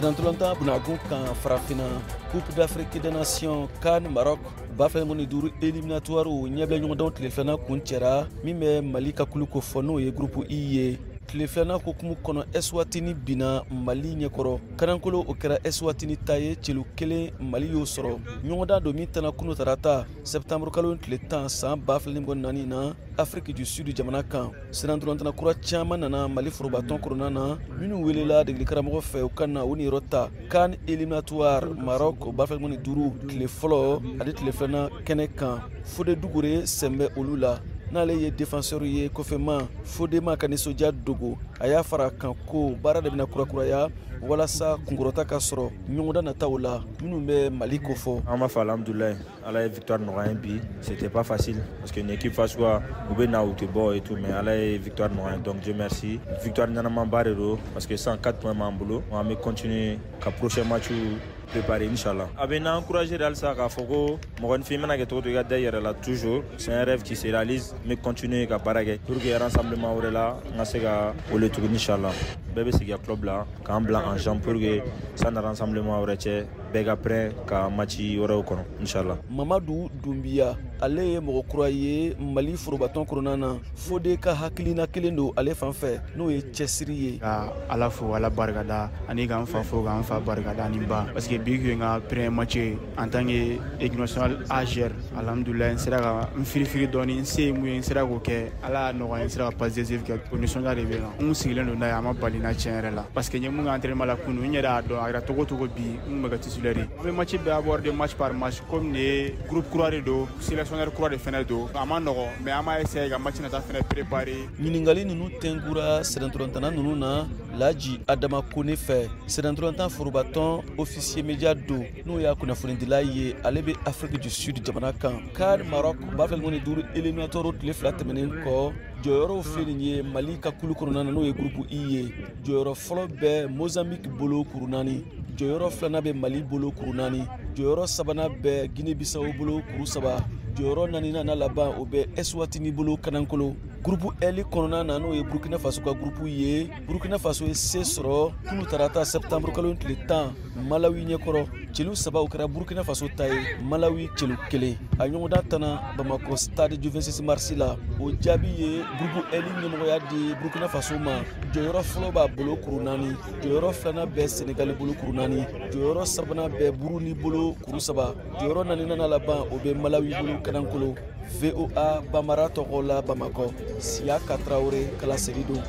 Senatɔlɔntan bunakun kan farafinna, Coupe d'Afrique des Nations CAN Maroc 2025 éliminatoire ɲɛbila ɲɔgɔndanw tile filanan kun cɛra, min bɛ Mali ka kulu ko fɔ, n'o ye groupe I ye. Tile filanan hukumu kɔnɔ, Eswatini binna Mali ɲɛkɔrɔ. Kanankolo, o kɛra Eswatini ta ye, celu 1 Mali y'o sɔrɔ. Ɲɔgɔndan don min tana kunu tarata septembre kalo tile 10 san 2024 na Afrique du Sud jamana kan. Senatɔlɔntana kura caman nana Mali forobatɔn kɔnɔna na, minnu welela degeli karamɔgɔ fɛ u ka na u niyɔrɔ ta CAN éliminatoire Maroc 2025 tile fɔlɔ ani tile filanan kɛnɛ kan. Fode Dugure sen bɛ olu la, n'ale ye défenseur ye kɔfɛma. Fode ma ka nisɔndiya dogo, a y'a fara kan ko baara de bɛna kurakuraya walasa kunkɔrɔta ka sɔrɔ ɲɔgɔndan nataw la minnu bɛ Mali kofɔ. An b'a fɔ alhamdulilayi, Ala ye victoire nɔgɔya ye bi. C'était pas facile parce que une équipe face quoi, u bɛ na, u tɛ bɔ et tout, mais Ala ye victoire nɔgɔya ye, donc Dieu merci. Victoire ɲɛnamaba de don parce que sisan 4 points b'an bolo. An bɛ continuer ka prochain match préparer inchallah. A bɛ n'an encourager halisa k'a fɔ ko mɔgɔninfin mana kɛ cogo o cogo, i ka da i yɛrɛ la toujours. C'est un rêve qui se réalise. N bɛ continuer ka baara kɛ pour que rassemblement wɛrɛ la, n ka se ka wele tuguni inchallah. Bɛɛ bɛ segin ka club la k'an bila en jambe pour que sanni rassemblement wɛrɛ cɛ, bɛɛ ka prêt ka match wɛrɛw kɔnɔ inchallah. Mamadu Dunbiya, ale ye mɔgɔ kura ye Mali forobatɔn kɔnɔna na. Fode ka hakilina kelen don ale fan fɛ, n'o ye cɛsiri ye. Ka Ala fo, Ala barikada, ani k'an fa fo, k'an fa barikada ani ba, parce que bi kun ye n ka premier match ye en tant que équipe nationale AGR. Alhamdulilayi, n sera ka n firifiri dɔɔni, n se ye mun ye, n sera k'o kɛ. Ala y'a nɔgɔya, n sera ka passe décisive kɛ. O nisɔndiya de bɛ n kan, n kun sigilen don n'a ye, a ma bali n na tiɲɛ yɛrɛ la, parce que n ye mun kɛ entraînement la kunun, n yɛrɛ y'a dɔn a kɛra togo togo bi n kun bɛ kɛ titulaire ye. An bɛ match bɛɛ aborder match par match, comme nin ye groupe kura de don, sélectionneur kura de fɛnɛ don. A ma nɔgɔn, mais an b'a essayer ka match nata fɛnɛ préparer. Ɲininkali ninnu tɛnkura sɛnɛtɔlɔntana ninnu na Laji Adama Kone fɛ, sɛnɛtɔlɔntan forobatɔn officier média don, n'o y'a kunnafonidila ye, ale bɛ Afrique du Sud jamana kan. CAN Maroc 2025 éliminatoire tile 2 tɛmɛnen kɔ, jɔyɔrɔw filɛ nin ye Mali ka kulu kɔnɔna na, n'o ye groupe I ye. Jɔyɔrɔ fɔlɔ bɛ Mozambique bolo kuru 4, jɔyɔrɔ filanan bɛ Mali bolo kuru 4, jɔyɔrɔ sabanan bɛ Guinée Bissau bolo kuru 3, jɔyɔrɔ naaninan n'a laban, o bɛ Eswatini bolo kanankolo. Groupe L kɔnɔna na, n'o ye Burkina Faso ka groupe ye, Burkina Faso ye se sɔrɔ kunu tarata septembre kalo tile 10 Malawi ɲɛkɔrɔ. Celu 3, o kɛra Burkina Faso ta ye, Malawi celu 1. A ɲɔgɔndan tana Bamakɔ stade du 26 mars la. O jaabi ye groupe L ɲɛmɔgɔya di Burkina Faso ma. Jɔyɔrɔ fɔlɔ b'a bolo kuru 4, jɔyɔrɔ filanan bɛ Senegali bolo kuru 4, jɔyɔrɔ sabanan bɛ Burundi bolo kuru 3, jɔyɔrɔ naaninan n'a laban, o bɛ Malawi bolo kanankolo. VOA Bambara tɔgɔ la Bamakɔ, Siyaka Tarawele kalaseli don.